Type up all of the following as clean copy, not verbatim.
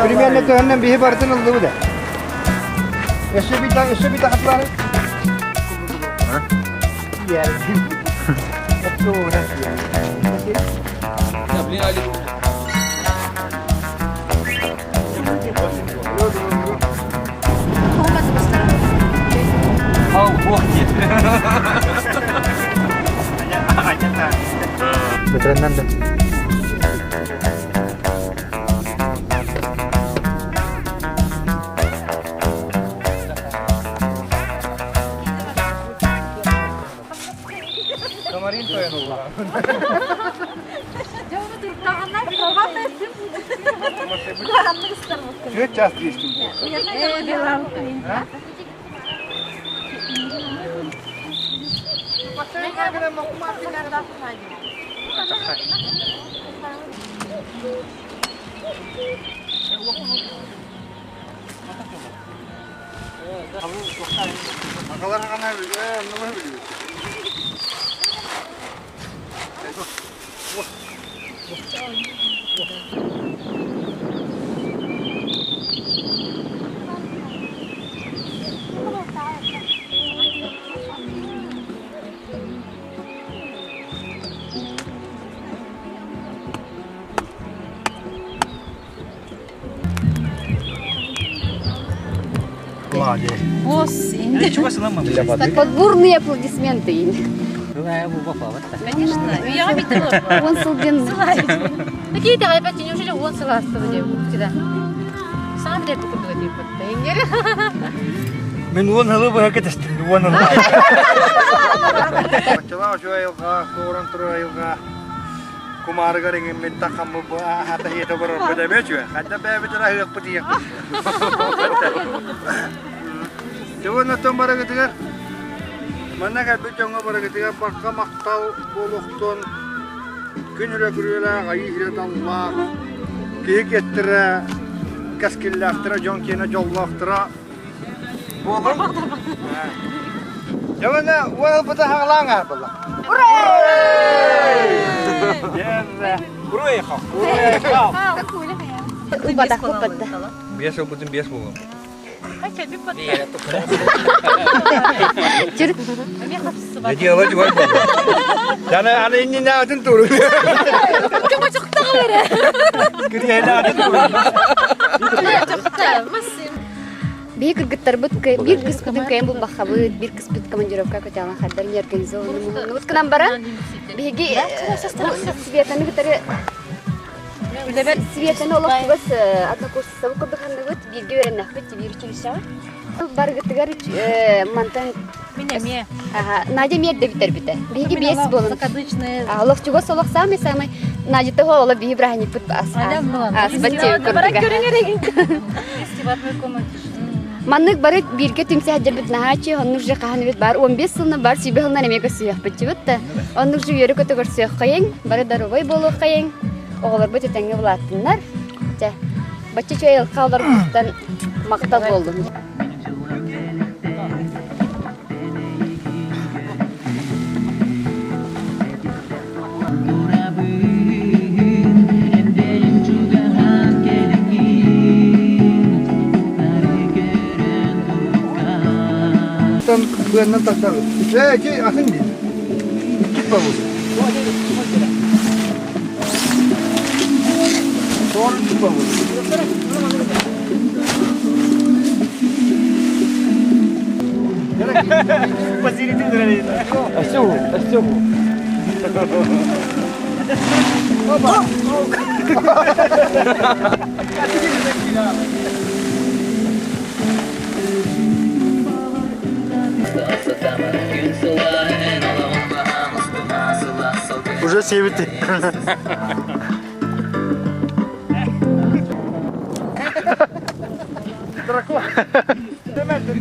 Примерно төһөннөн биһи барытын ыллыбыт да. Өссө бита өссө бита хатлары. Бөтөрөннөн да. Комарин тойонулла. Түөрт час диэстим. Акалар хана Так вот бурные аплодисменты. Конечно, я Он сылден. Такие давай опять неужели он сыластығы деп всегда. Сам деп курдуга деп Мен он хылы быһа кетестим, он хылы. Баччалаах үчүгэй айылҕа, туоран турар айылҕа кумаарыгар иҥиммит тахаммы аһата иэтэ олорорбут эмиэ үчүгэй. Хайда бэйэбит эрэ аһыахпыт иһиэхпит. Дьэ оттон барыгытыгар манна кэлбит дьоҥҥо барыгытыгар барҕа махтал буолуохтун күн үрэ күрүөлээх айыы иһирэ таллаах киһи киэттэрэ кэскиллээхтэрэ дьон киэнэ дьоллоохторо буолуҥ. Дьэ уонна уолбута хаҕалаан аабыла. Биэс ылбытым биэс буолуом. Дело дьугар буолла. Яна аны иннинээтин туру. Кириэнээтин туру. Биһи кыргыттарбыт биир кыспытын кыайан булбаххабыт, биир кыспыт командировка көтөҕөн хаддар не организованный гынан баран биһиги Светаны кытары Светаны олох чугас однокурсовый курдук ханныбыт бииргэ үөрэннэхпит биир училищеҕа. Барыгытыгар мантан Мин эмиэ. Надя миэрдэ бүтэрбитэ. Биһиги биэс буолан. Олох чугас олох самый-самый Надя того ола биһи браһынньыкпыт ааспат курдуга. Маннык бары бииргэ түмсэ сылдьарбыт наһааччы, оннук же хаһан эбит бар 15 сылынан бар сүүбэ сылынан эмиэ көрсүөхпүт да. Оннук же үөрэ көтө көрсүөххэйиҥ, бары даровой буолуоххайыҥ, оҕолорбут этэҥҥэ улааттыннар. Чэ, бачча үчүгэй ылка олорбуттан махтал буоллун. Быаннан тахсабыт. Ээ, ити атын дии. Иккит бабыс. Тоҕор иккит бабыс. Уже сиэбит. Дракон. Вставай, вставай.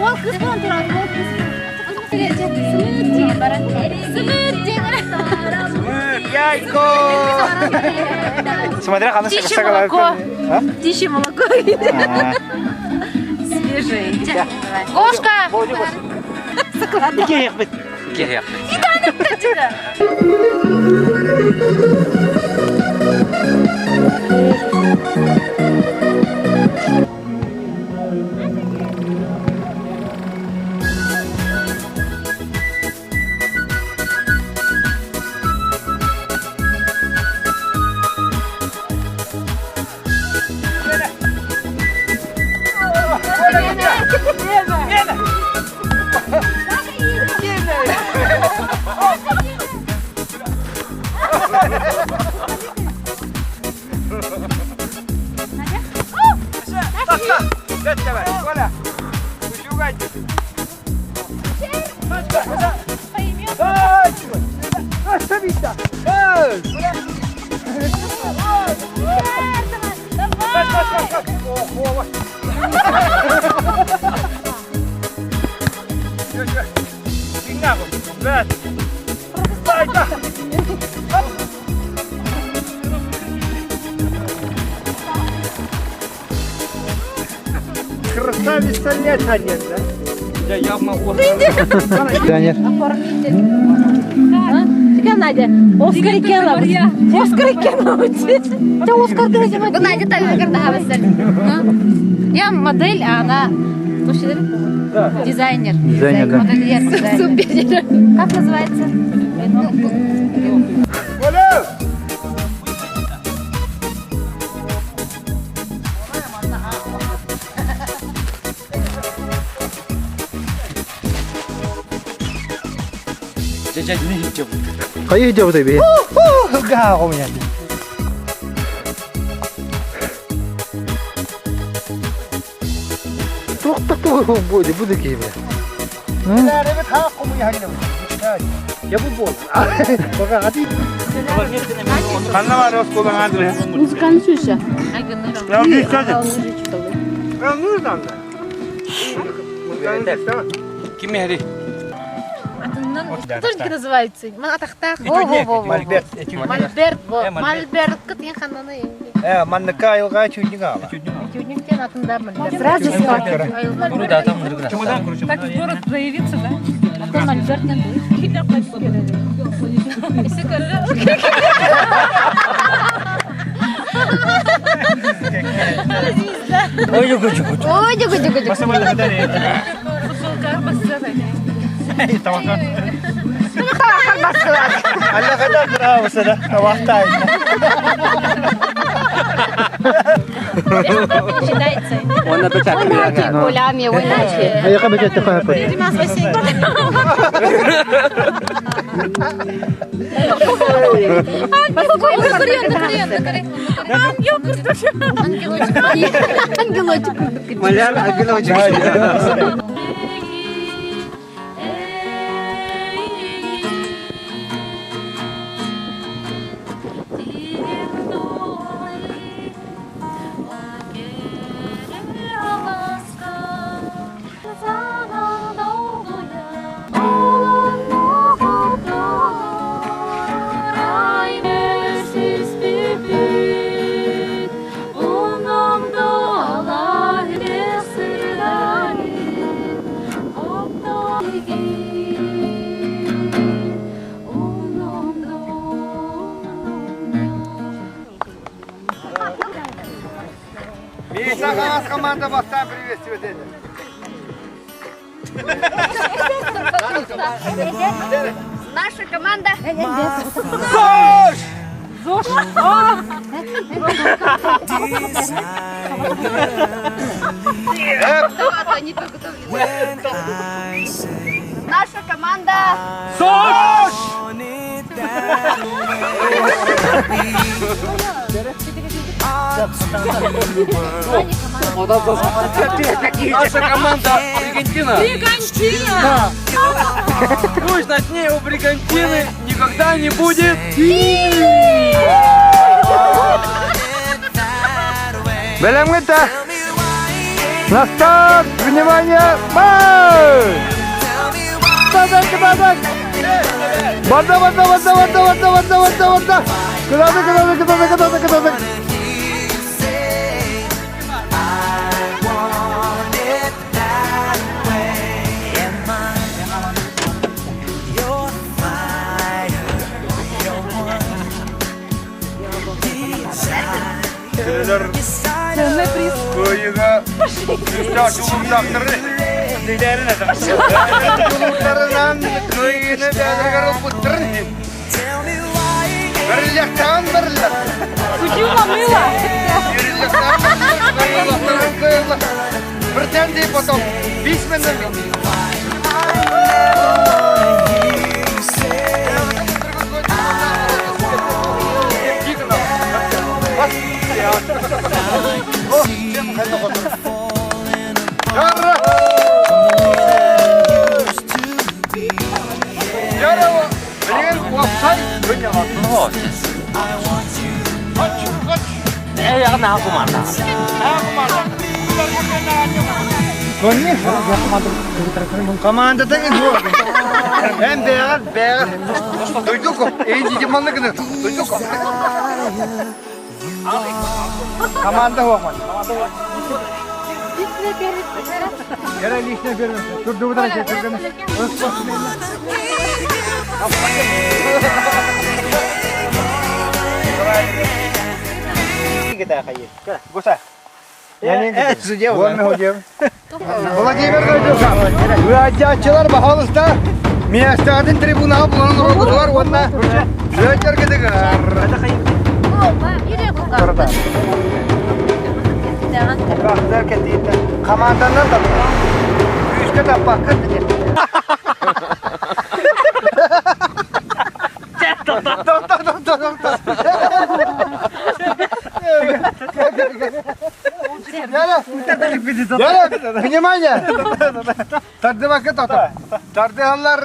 Ол кыз болан турады, ол кыз. Сымыт деген баран. Сымыт деген. Я Айко! Смотря она Птичье молоко. Птичье молоко. Свежее. Кошка! Киһиэхпит. Красавица лет один, да? Я явно Пионер. Тебя, Надя, Оскар иккен Оскар иккен Ты Оскар Бу Надя так Я модель, а она дизайнер. Дизайнер, да. Модельер, дизайнер. Как называется? Оля! Хайы идет тебе? Га, у меня. Туох такого будет, буду киеве. Я буду. Ханна бар осколан Андрей. Музыкальный сүші. Я убийца. Я нужно. Ким эри? Художники называются. Атахтах. Мольберт. Мольберт. Мольберт. Кытын хананы. Э, манныка айылга чүннүк ала. Тюнюктен атында мольберт. Сразу Так в город заявиться, да? А то мольберт не Ой, жугу, жугу, жугу. Алла када кырабысы да, вактай. Считается. Ой, Колями, ой, наче. А я хабы тебе хапы. Ангелочек. Маляр ангелочек. Миша Хаас команда бастан приветствует это. Наша команда. ЗОЖ! Наша команда. ЗОЖ! Наша команда Бригантина. Бригантина! Пусть на дне у Бригантины никогда не будет. Бэлэмҥэ На старт! Внимание! Марш! Базак, базак! Барда, барда, барда, барда, барда, барда, барда, барда. Кытааты, кытааты, кытааты, кытааты, кытааты. Кинилэр кыайыыга күүстээх дьулуурдаахтары дьулуурдарынан кыайыыны бэйэлэригэр ылбыттарын иһин бэриллиэхтээҕин бэриллэр. Кутюма мыла! Кыайыылаахтарын кыайыылаах. Претензии потом письменно. Командата Hem бэҕэр, бэҕэр. Дойдуко, эйдиди манныгыны. Дойдуко. Команда хуаман. Yere лишне бермесе. Турду да кетирген. Владимир Дойдуков. Ыадьааччылар баһалыста миэстэҕитин трибунаҕа булан олорбутугар уонна ыадьаргытыгар. Команданан да күүскэ таппаккын. Внимание! Тардыбакка тото. Тардыаллар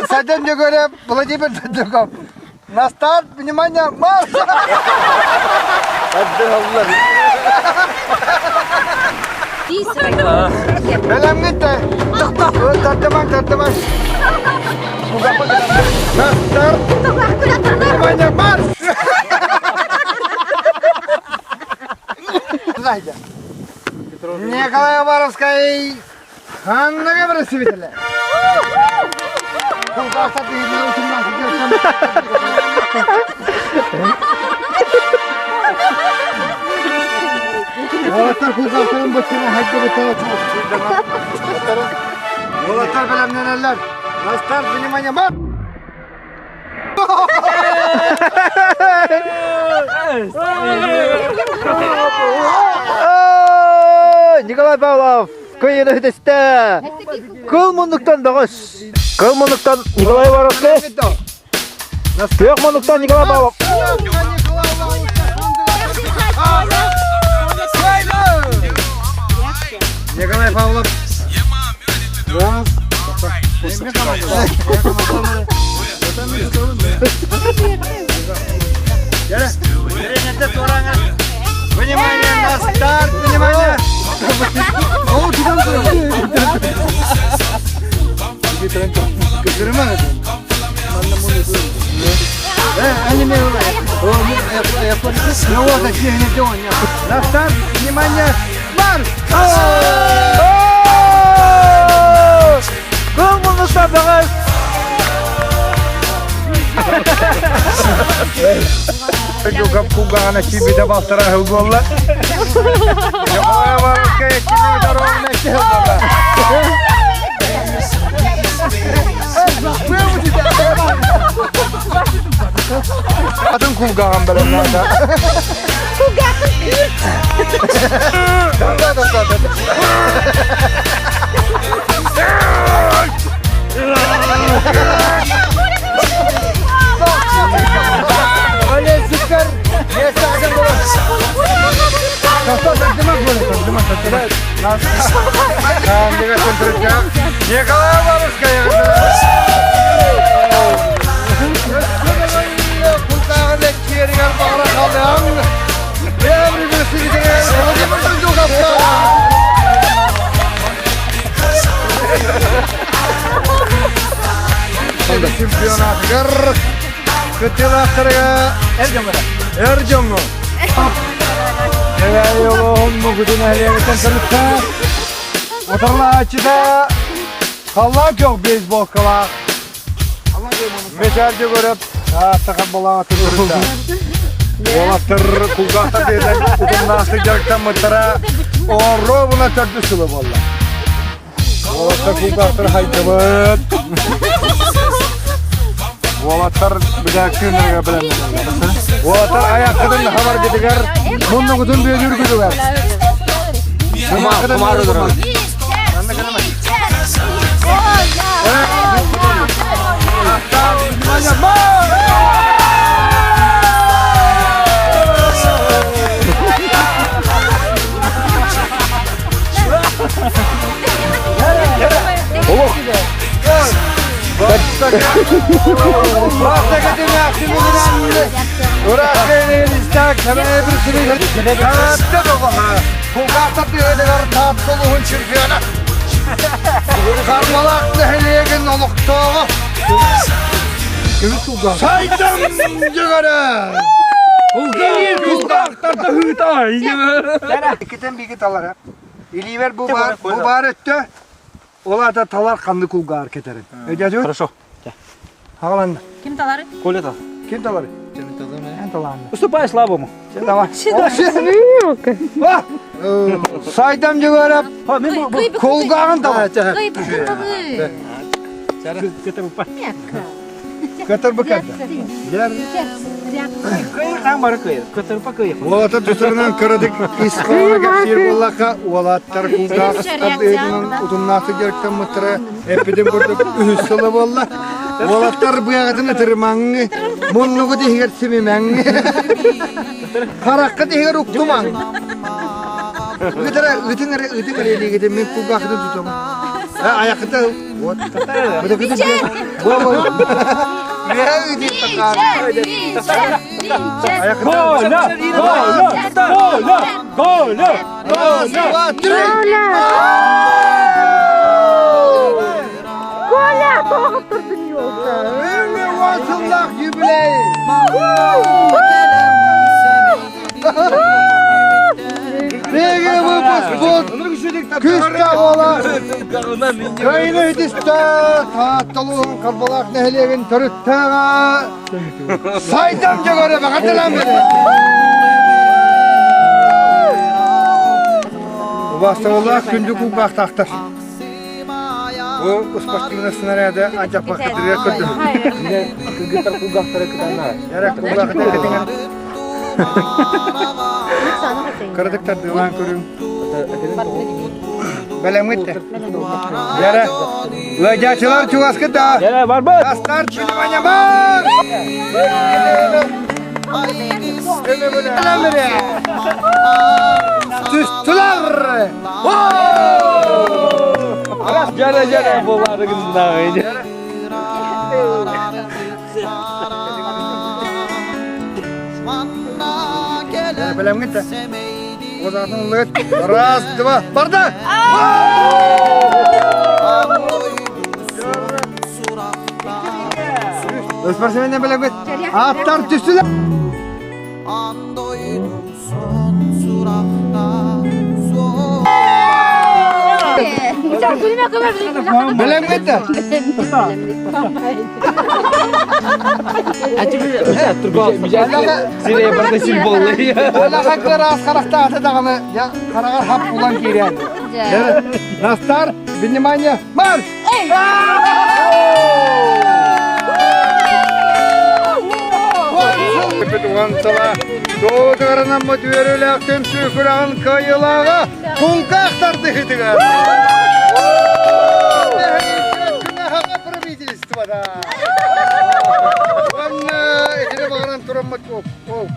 Саден Дегорев, Владимир Дудюков. На старт, внимание, марш! Тардыаллар. Бэлэмҥит Тардымаҥ, тардымаҥ. На старт, внимание, марш! Николай Уваровскай ханныга представителе. Уолаттар кулгаахтарын быттына хайда быттана Уолаттар бэлэмнэнэллэр. На старт, внимание, марш! Николай Павлов кыйыны үтестэ. Кыл муннуктан бөҕөс. Кыл муннуктан Николай Воровскай. Күөх муннуктан Николай Павлов. Николай Павлов. Внимание на старт! Внимание! О, На старт! Внимание! Марш! Кыл муннуктан бөҕөс. Кугаана кибите бастыра буолла. Атын кулгааҕын бэлэмнээтэ. Кулгаахын күүр. Николай Воровская! чемпионатыгар кыттыылаахтарга эр дьоҥҥо Кэбээйи олоһун мукутун нэһилиэгиттэн сырытта утарылааччыта халлаан күөх бейсболкалаах Мечарди көрөп саха балаҕатын ырытта. Уолаттар кулгаахтар диэтэн утумнаахтык дьарыктаммыттара оруобуна төрдүс сыла буолла. Уолаттар кулгаахтар хайдыбыт. Уолаттар билээктииннэргэ бэлэмнэнэллэр. Уолаттар айаххытын хабаргытыгар, муннугутун бүөлүүргүтүгэр. Кумаар олорор. Харбалаах нэһилиэгин олохтооҕо Сайдам дьөгөрө! Иккитен биги талара. Илиибэр бу баар, бу баар өттө. Ол аата талар ханны кулгаар кетерин. Өйдөөтүгүт? Хорошо. Хагаланна. Ким талары? Коля тал. Ким талары? Эн талаанна. Уступай слабому. Давай. Сайдам Дьөгөрөп кулгааҕын талар. Көтөр бу кэрдэ. Уолаттар тустарынан кыратык ис хоһооно кэпсиир буоллахха, уолаттар кулгаах тардыһыытынан утумнаахтык дьарыктаммыттара эппитим курдук үһүс сыла буолла. Уолаттар быаҕытын ытырымаҥҥы, муннугут иһигэр симимэҥҥи, хараххыт иһигэр уктумаҥ. Ыытара, ытын эрэ, ытын эрэ илиигитин мин кулгааххытын тутума. Айаххыта вот. Коля! Коля! Коля! Коля! Коля! Коля, тоҕо турдун ёлка. Сыллаах юбилей! Биһиги выпускпут күүстээх уола Кыайыны итистэ Таатталуун Харбалаах нэһилиэгин төрүттээҕэ Сайдам Дьөгөрө баҕардылаан били. Убаастабыллаах күндү кулгаахтаахтар. Бу спортивный снаряды антиаппаккытыгар көрдүм. Кыргыттар кулгаахтара кытанна. Ярак кулгаахтара кытыҥа. Кыратык тардыылаан көрүҥ. Бэлэмҥит да? Яра. Ыадьаачылар чугаскыт да? Яра, барбыт! Астар внимание бар! Түстүлэр! Жара жара боларыгыннааҕы. Бэлэмҥит да? Раз, два, барда! Спортсменнер бэлэмҥит? Аттар түстүлэр! Бэлэмҥит да? Сирэй барда символлы. Олаха харахтаата даҕаны хараҕар хап булан киирэн. На старт, внимание, марш! Уон сыла Доодоранаммыт үөрүүлээх түмсүү күрэҕин кыайыылааҕа кулгаах тардыһыытыгар правительствода. Уонна итини баҕаран тураммыт ол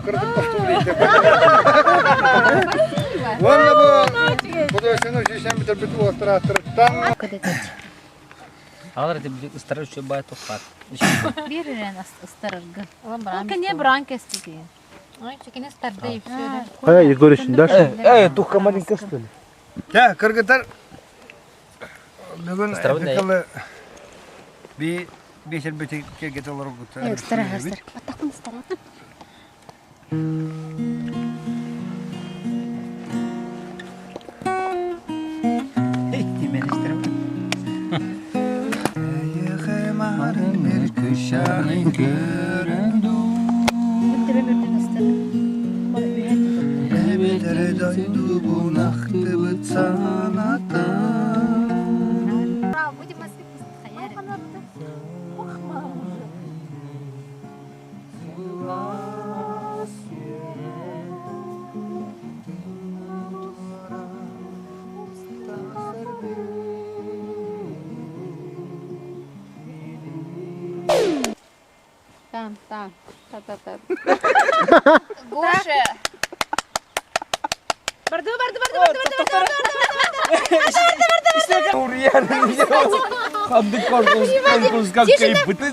кырдык тохтуу Уонна бу художественный училищем бүтэрбит уолаттар Алар это ыстарар үчүгэй баай тохпат. Биир эрэн ыстарарга. Ол кэннэ браан кэстики. Ой, чекини ыстарды и все. Эй, Егорыч, дашь? Эй, тухка маленькая что ли? Дьэ, кыргыттар бүгүн Ыстарабын би. Биэсэрбити кэргэтэ олорбуттар. Ыстара, ыстара. Баттахпын ыстара. Там, там, та-та-та. Гоша! Барды, барды, барды, барды, барды, барды, Ханды конкурс, конкурс, как Тише, быты.